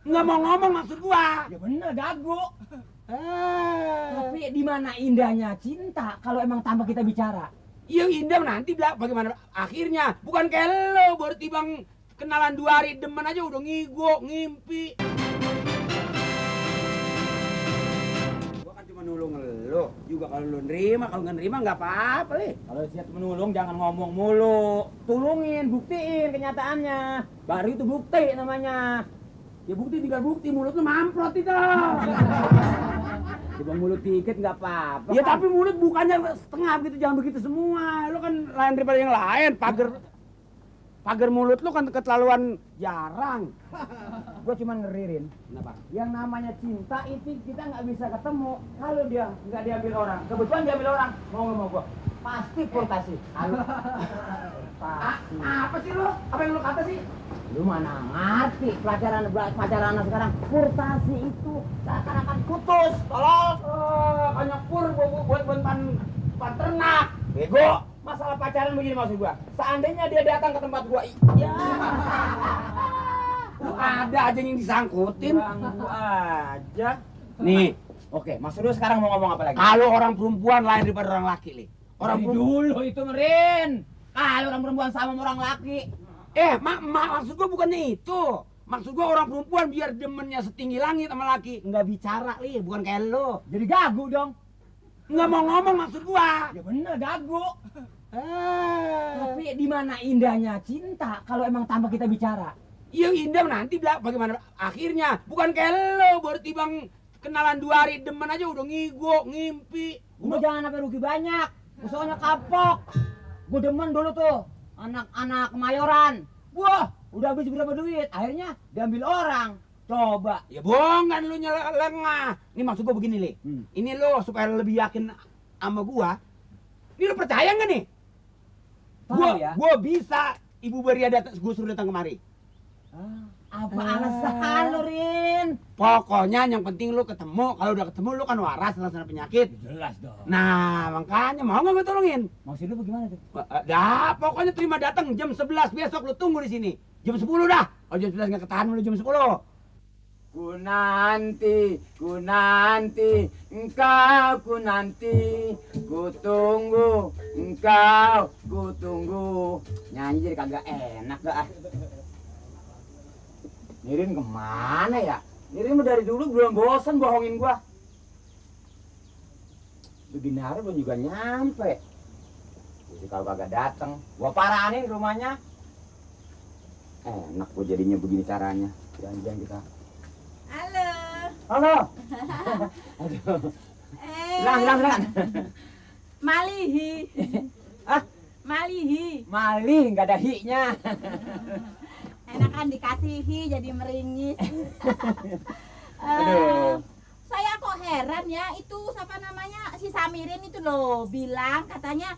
Nggak mau ngomong maksud gua. Ya bener, gagu. Tapi di mana indahnya cinta kalau emang tanpa kita bicara? Yang indah nanti bagaimana akhirnya. Bukan kayak lo baru tibang kenalan 2 hari demen aja udah ngigo, ngimpi. Gua kan cuma nulung lo. Juga kalau lo nerima, kalau nggak nerima nggak apa-apa leh. Kalau siap menolong jangan ngomong mulu. Tulungin, buktiin kenyataannya. Baru itu bukti namanya. Ya bukti tinggal bukti, mulut lo mamprot itu. Coba mulut dikit nggak apa-apa. Ya tapi mulut bukannya setengah begitu, jangan begitu semua. Lo kan lain daripada yang lain. Pagar mulut lo kan keterlaluan jarang. Gue cuma ngeririn. Kenapa? Yang namanya cinta itu kita nggak bisa ketemu kalau dia nggak diambil orang. Kebetulan diambil orang, mau nggak mau gue pasti purtasi. Apa sih lo? Apa yang lo kata sih? Lu mana ngerti pelajaran sekarang? Purtasi itu seakan-akan putus, tolol. Banyak pur buat pan ternak. Bego. Masalah pacaran begini maksud gua. Seandainya dia datang ke tempat gua, ya. Ada aja yang disangkutin. Ganggu aja. Nih, Oke, maksud lu sekarang mau ngomong apa lagi? kalau orang perempuan lain daripada orang laki, Li. Orang dulu itu Merin. Kalau orang perempuan sama orang laki. Maksud gua bukannya itu. Maksud gua orang perempuan biar demennya setinggi langit sama laki. Nggak bicara, Li. Bukan kayak lo. Jadi gagu dong. Nggak mau ngomong maksud gua. Ya bener, gagu. Tapi di mana indahnya cinta kalau emang tanpa kita bicara? Yang indah nanti bagaimana akhirnya. Bukan kayak lo baru tibang kenalan 2 hari demen aja udah ngigo, ngimpi. Gua jangan sampai rugi banyak. Musuhnya kapok. Gua demen dulu tuh anak-anak Kemayoran. Wah, udah habis berapa duit? Akhirnya diambil orang. Coba. Ya bohongan lu lengah. Ini maksud gua begini, Li. Ini lo supaya lebih yakin sama gua. Ini lo percaya nggak nih? Gua bisa Ibu Beria gua suruh datang kemari. Apa alasan lu, Rin? Pokoknya yang penting lu ketemu. Kalau udah ketemu lu kan waras laksana penyakit. Jelas dong. Nah, makanya mau nggak gue tolongin? Maksud lu bagaimana tuh? Pokoknya terima datang jam 11 besok lu tunggu di sini. Jam 10 dah. Oh jam 11 nggak ketahan lu jam 10. Ku nanti, engkau ku nanti, ku tunggu, engkau ku tunggu. Nyanyi jadi kagak enak gak? Nirin kemana ya? Nirin dari dulu belum bosan bohongin gua. Begini hari belum juga nyampe. Jadi kalau kagak datang, gua paranin rumahnya. Enak gua jadinya begini caranya. Jangan kita. Halo. Halo. Aduh. Silakan. Malihi. Ah, Malihi. malih nggak ada hi-nya. Enakan dikasihi jadi meringis. Aduh. Saya kok heran ya, itu siapa namanya si Samirin itu loh bilang katanya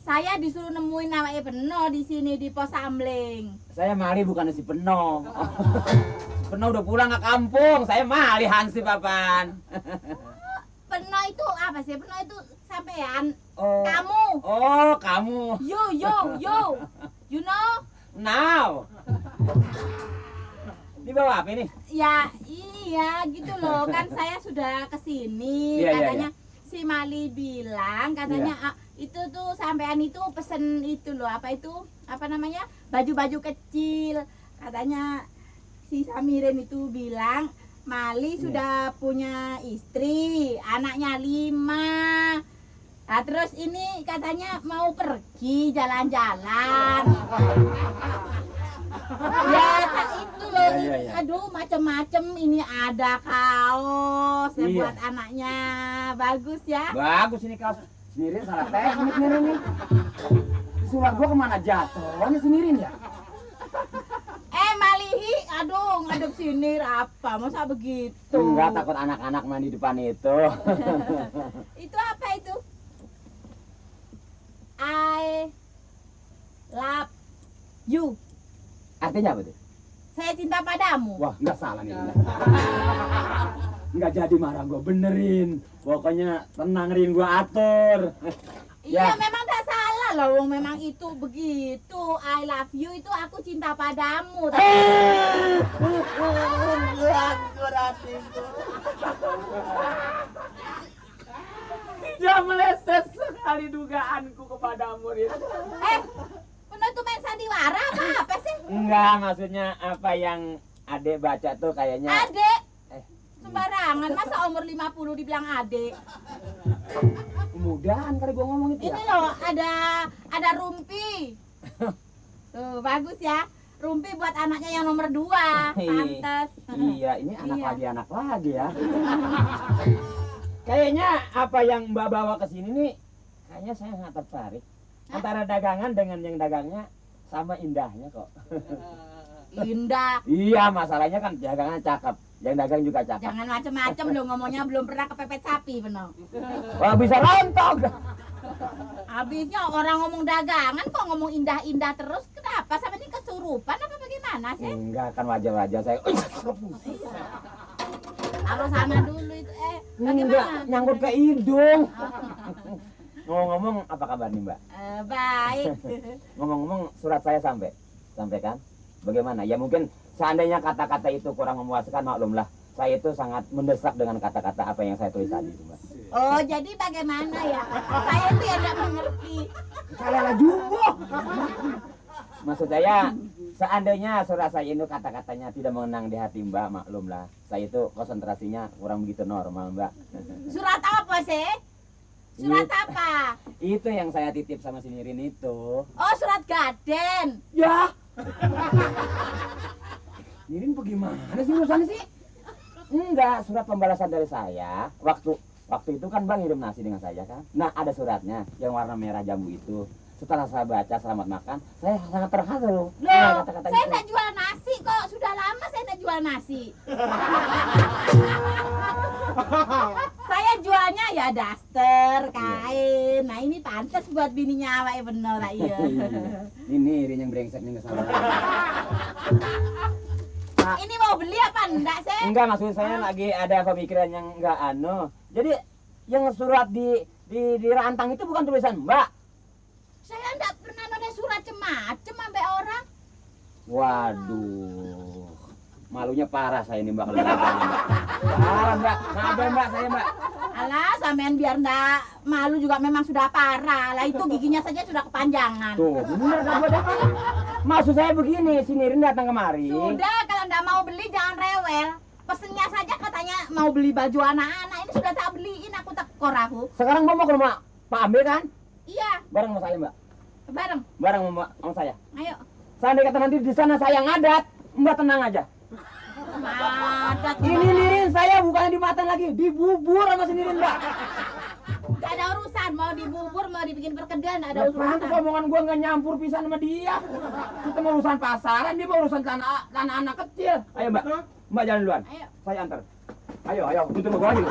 saya disuruh nemuin awake Beno di sini di Pos Amling. Saya malih bukan si Beno. Beno udah pulang ke kampung. Saya malih Hansip apaan. Beno itu apa sih? Beno itu sampean. Oh. Kamu. Oh, kamu. Yo. You know? Now. Di bawah apa ini? Ya iya gitu loh, kan saya sudah kesini. Iya, Katanya si Mali bilang katanya itu tuh sampean itu pesen itu loh, apa namanya, baju-baju kecil. Katanya si Samirin itu bilang Mali sudah punya istri, anaknya 5. Nah, terus ini katanya mau pergi jalan-jalan. Ya itu loh, Iya. aduh macem-macem ini ada kaos ya buat anaknya, bagus ya. Bagus ini kaos. Sendirian salah teknik nih. Surat gua kemana jatuhnya sendirian ya? Malihi, aduh ngadep sini apa, masa begitu? Enggak, takut anak-anak main di depan itu. Itu apa itu? I love you. Artinya apa tuh? Saya cinta padamu. Wah, nggak salah nih. Nggak jadi marah gua, benerin. Pokoknya tenang Rin, gua atur. Iya memang tak salah loh, memang itu begitu. I love you itu aku cinta padamu. Tidak meleset sekali dugaanku kepadamu, Rin. Bener tuh main sandiwara apa sih? Enggak, maksudnya apa yang Adek baca tuh kayaknya. Adek? Sembarangan, masa umur 50 dibilang adek? Kemudahan kali gua ngomong itu Ini ya. loh, ada rumpi. Tuh, bagus ya. Rumpi buat anaknya yang nomor 2. Pantes. Iya, ini anak Iya. lagi ya. Kayaknya apa yang Mbak bawa ke sini nih, kayaknya saya nggak tertarik. Antara dagangan dengan yang dagangnya sama indahnya kok. Indah. Iya, masalahnya kan dagangan cakep, yang dagang juga cakep. Jangan macem-macem lo ngomongnya, belum pernah kepepet sapi bener. Wah, bisa rontok. Habisnya orang ngomong dagangan kok ngomong indah-indah terus. Kenapa? Sama ini kesurupan apa bagaimana sih? Enggak, kan wajar-wajar saya. Taruh sana dulu itu. Enggak, Bagaimana? nyangkut ke hidung. Ngomong-ngomong, apa kabar nih Mbak? Baik. Ngomong-ngomong, surat saya sampai kan? Bagaimana? Ya mungkin seandainya kata-kata itu kurang memuaskan, maklumlah. Saya itu sangat mendesak dengan kata-kata apa yang saya tulis tadi, Mbak. Oh, jadi bagaimana ya? Saya itu yang tidak mengerti. Salah jumbo. Maksud saya, seandainya surat saya itu kata-katanya tidak mengenang di hati Mbak, maklumlah. Saya itu konsentrasinya kurang begitu normal, Mbak. Surat apa sih? Surat apa? Itu yang saya titip sama si Nirin itu. Oh, surat Gaden. Ya. Nirin bagaimana sih urusannya sih? Enggak, surat pembalasan dari saya. Waktu itu kan Bang ngirim nasi dengan saya kan. Nah, ada suratnya yang warna merah jambu itu. Setelah saya baca selamat makan, saya sangat terharu. Loh, kata-kata saya itu. tidak jual nasi kok. Sudah lama saya tidak jual nasi. Saya jualnya ya daster, kain. Nah, ini pantas buat bininya awake bener lah iya. Ini Nirin yang brengsek nih kesalahan. Ini mau beli apa enggak sih? Enggak, maksud saya lagi ada pemikiran yang enggak Jadi yang surat di rantang itu bukan tulisan Mbak. Saya enggak pernah nona surat macem sampai orang. Waduh. Malunya parah saya ini Mbak kalau ditanya, Mbak. Parah Mbak. Maaf ya Mbak, saya Mbak. Alah, sampean biar enggak malu juga memang sudah parah. Lah itu giginya saja sudah kepanjangan. Tuh, bener kan Mbak? Maksud saya begini, si Nirin datang kemari. Sudah, kalau enggak mau beli jangan rewel. Pesennya saja katanya mau beli baju anak-anak. Ini sudah tak beliin, aku tekor aku. Sekarang Mbak mau ke rumah Pak Ambe kan? Iya, Bareng sama saya Mbak. bareng. Bareng sama saya. Ayo. Seandainya kata nanti di sana saya ngadat, Mbak tenang aja. Madat. Ini Nirin saya bukannya dimakan lagi, dibubur sama si Nirin Mbak. Gak ada urusan, mau dibubur, mau dibikin perkedel, gak ada Ada urusan. urusan omongan gua nggak nyampur pisan sama dia. Kita mau urusan pasaran, dia mau urusan tanah anak kecil. Ayo Mbak, Mbak jalan duluan. Ayo. Saya antar. Ayo, tutup gua lagi.